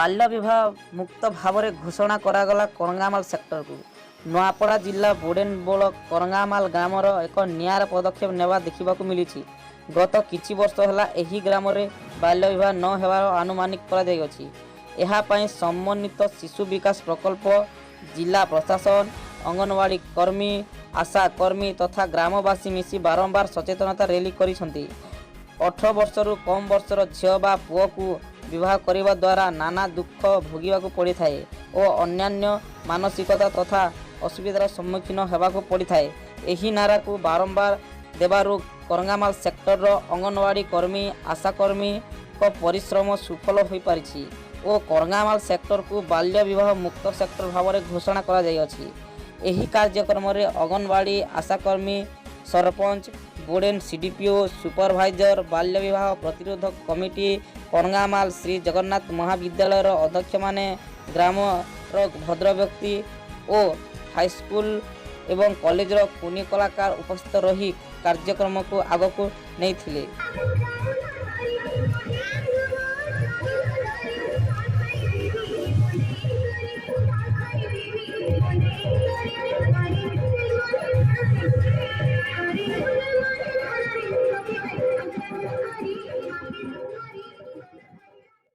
ବାଲ୍ୟ ବିବାହ ମୁକ୍ତ ଭାବରେ ଘୋଷଣା କରାଗଲା କରଙ୍ଗାମାଲ ସେକ୍ଟରକୁ। ନୂଆପଡ଼ା ଜିଲ୍ଲା ବୋଡେନ ବ୍ଲକ କରଙ୍ଗାମାଲ ଗ୍ରାମର ଏକ ନିଆରା ପଦକ୍ଷେପ ନେବା ଦେଖିବାକୁ ମିଳିଛି। ଗତ କିଛି ବର୍ଷ ହେଲା ଏହି ଗ୍ରାମରେ ବାଲ୍ୟ ବିବାହ ନ ହେବାର ଆନୁମାନିକ କରାଯାଇଅଛି। ଏହା ପାଇଁ ସମନ୍ୱିତ ଶିଶୁ ବିକାଶ ପ୍ରକଳ୍ପ, ଜିଲ୍ଲା ପ୍ରଶାସନ, ଅଙ୍ଗନବାଡ଼ି କର୍ମୀ, ଆଶା କର୍ମୀ ତଥା ଗ୍ରାମବାସୀ ମିଶି ବାରମ୍ବାର ସଚେତନତା ର୍ୟାଲି କରିଛନ୍ତି। 18 ବର୍ଷରୁ କମ୍ ବର୍ଷର ଝିଅ ବା ପୁଅକୁ ବିବାହ କରିବା ଦ୍ୱାରା ନାନା ଦୁଃଖ ଭୋଗିବାକୁ ପଡ଼ିଥାଏ ଓ ଅନ୍ୟାନ୍ୟ ମାନସିକତା ତଥା ଅସୁବିଧାର ସମ୍ମୁଖୀନ ହେବାକୁ ପଡ଼ିଥାଏ। ଏହି ନାରାକୁ ବାରମ୍ବାର ଦେବାରୁ କରଙ୍ଗାମାଲ ସେକ୍ଟରର ଅଙ୍ଗନବାଡ଼ି କର୍ମୀ, ଆଶାକର୍ମୀଙ୍କ ପରିଶ୍ରମ ସୁଫଳ ହୋଇପାରିଛି ଓ କରଙ୍ଗାମାଲ ସେକ୍ଟରକୁ ବାଲ୍ୟ ବିବାହ ମୁକ୍ତ ସେକ୍ଟର ଭାବରେ ଘୋଷଣା କରାଯାଇଅଛି। ଏହି କାର୍ଯ୍ୟକ୍ରମରେ ଅଙ୍ଗନବାଡ଼ି, ଆଶାକର୍ମୀ, ସରପଞ୍ଚ, ବୋଡେନ ସିଡିପିଓ, ସୁପରଭାଇଜର, ବାଲ୍ୟ ବିବାହ ପ୍ରତିରୋଧ କମିଟି, କରଙ୍ଗାମାଲ ଶ୍ରୀ ଜଗନ୍ନାଥ ମହାବିଦ୍ୟାଳୟର ଅଧ୍ୟକ୍ଷମାନେ, ଗ୍ରାମର ଭଦ୍ରବ୍ୟକ୍ତି ଓ ହାଇସ୍କୁଲ ଏବଂ କଲେଜର କୁନି କଳାକାର ଉପସ୍ଥିତ ରହି କାର୍ଯ୍ୟକ୍ରମକୁ ଆଗକୁ ନେଇଥିଲେ।